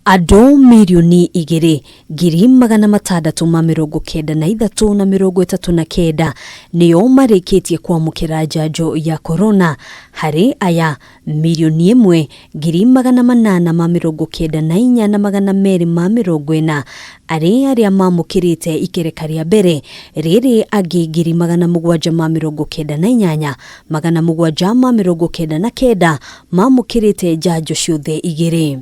Andũ mirioni igĩrĩ 693,039 nĩo marĩkĩtie kwamũkĩra njanjo ya korona. Harĩ aya, mirioni ĩmwe 894 240 arĩ arĩa mamũkĩrĩte ikereka rĩa mbere, rĩrĩ angĩ 798 799 mamũkĩrĩte njanjo ciothe igĩrĩ.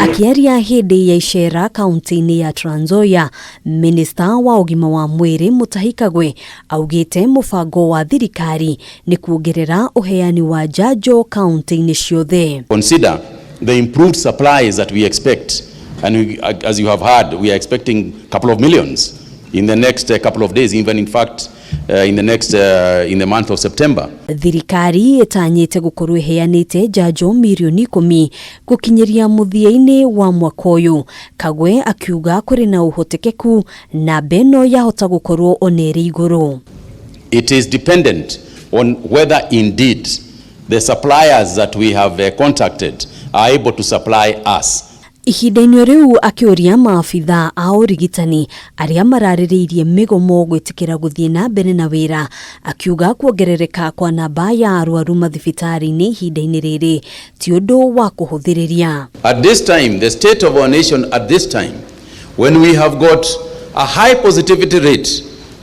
Akĩaria hĩndĩ ya icera kaunti-inĩ ya Trans Nzoia, minista wa ũgima wa mwĩrĩ Mutahi Kagwe augĩte mũbango wa thirikari nĩ kuongerera ũheani wa njanjo kaunti-inĩ ciothe. Consider the improved supplies that we expect, and we, as you have heard, we are expecting a couple of millions in the next couple of days, even in fact in the next in the month of September. Thirikari ĩtanyĩte gũkorwo ĩheanĩte njanjo mirioni 10 gũkinyĩria mũthia-inĩ wa mwaka ũyũ. Kagwe akiuga kũrĩ na ũhotekeku namba ĩno yahota gũkorwo ona ĩrĩ igũrũ. It is dependent on whether indeed the suppliers that we have contacted are able to supply us. Ihinda-inĩ rĩu akĩũria maabitha a ũrigitani arĩa mararĩrĩirie mĩgomo gwĩtĩkĩra gũthiĩ na mbere na wĩra, akiuga kuongerereka kwa namba ya arwaru mathibitarĩ-inĩ ihinda-inĩ rĩrĩ ti ũndũ wa kũhũthĩrĩria. At this time, the state of our nation at this time, when we have got a high positivity rate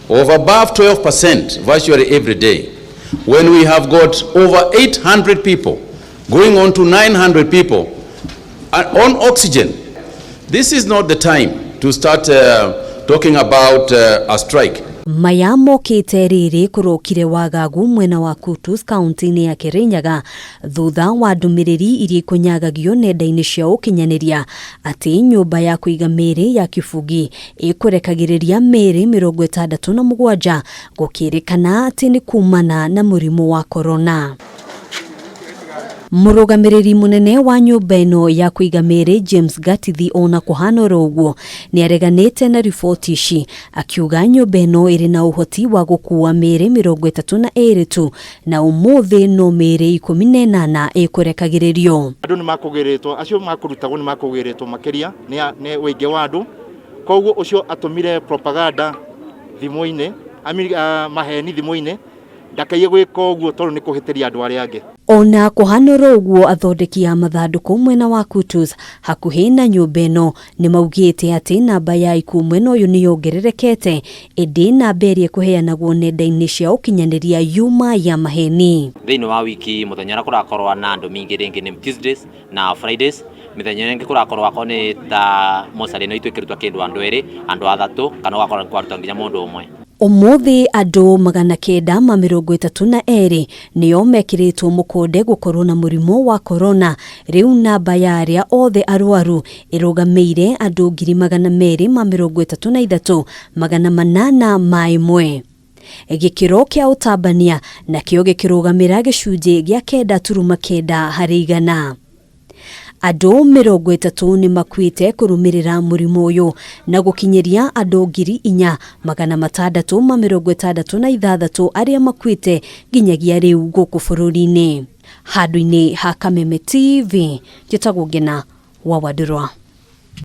of above 12% virtually every day, when we have got over 800 people going on to 900 people on oxygen, this is not the time to start talking about a strike. Maya mokĩte rĩrĩ kũrokire wagagu mwena wa Kutus kaunti-inĩ ya Kirinyaga thutha wa ndũmĩrĩri iria ikũnyagagio nenda-inĩ cia ũkinyanĩria atĩ nyũmba ya kũiga mĩĩrĩ ya Kĩbungi ĩkũrekagĩrĩria mĩĩrĩ 67 gũkĩrĩkana atĩ nĩ kumana na mũrimũ wa korona. Mũrũgamĩrĩri mũnene wa nyũmba ĩno ya kũiga mĩĩrĩ James Gatithi ona kũhana oro ũguo nĩ areganĩte na riboti ici, akiuga nyũmba ĩno ĩrĩ na ũhoti wa gũkua mĩĩrĩ 32 tu na ũmũthĩ no mĩĩrĩ 18 ĩkũrekagĩrĩrio. Andũ nĩ makũgĩrĩtwo, acio makũrutagwo nĩ makũgĩrĩtwo makĩria nĩ ũingĩ wa andũ, koguo ũcio atũmire propaganda thimũ-inĩ, maheni thimũ-inĩ, ndakaiye gwĩka ũguo tondũ nĩ kũhĩtĩria andũ arĩa angĩ. Ona kũhana oro ũguo, athondeki a mathandũkũ mwena wa Kutus hakuhĩ na nyũmba ĩno nĩ maugĩte atĩ namba ya ikuũ mwena ũyũ nĩ yongererekete, ĩndĩ namba ĩrĩa ĩkũheanagwo nenda-inĩ cia ũkinyanĩria yuma ya maheni. Thĩinĩ wa wiki, mũthenya ũrĩa kũrakorwo na andũ mingĩ rĩngĩ nĩ Tuesdays na Fridays. Mĩthenya ĩrĩa ĩngĩ kũrakorwo akorwo nĩ ta mocarĩ ĩno itũ ĩkĩrutwo kĩndũ andũ erĩ, andũ athatũ, kana ũgakora nĩ kwarutwo nginya mũndũ ũmwe. Ũmũthĩ andũ 932 nĩo mekĩrĩtwo mũkonde gũkorwo na mũrimũ wa korona. Rĩu namba ya arĩa othe arwaru ĩrũgamĩire andũ 233,801. Gĩkĩro kĩa ũtambania nakĩo gĩkĩrũgamĩra gĩcunjĩ gĩa 9.9 harĩ igana. Andũ 30 nĩ makuĩte kũrũmĩrĩra mũrimũ ũyũ na gũkinyĩria andũ 4666 arĩa makuĩte nginyagia rĩu gũkũ bũrũri-inĩ. Handũ-inĩ ha Kameme TV, njĩtagwo Ngena wa Wandũrwa.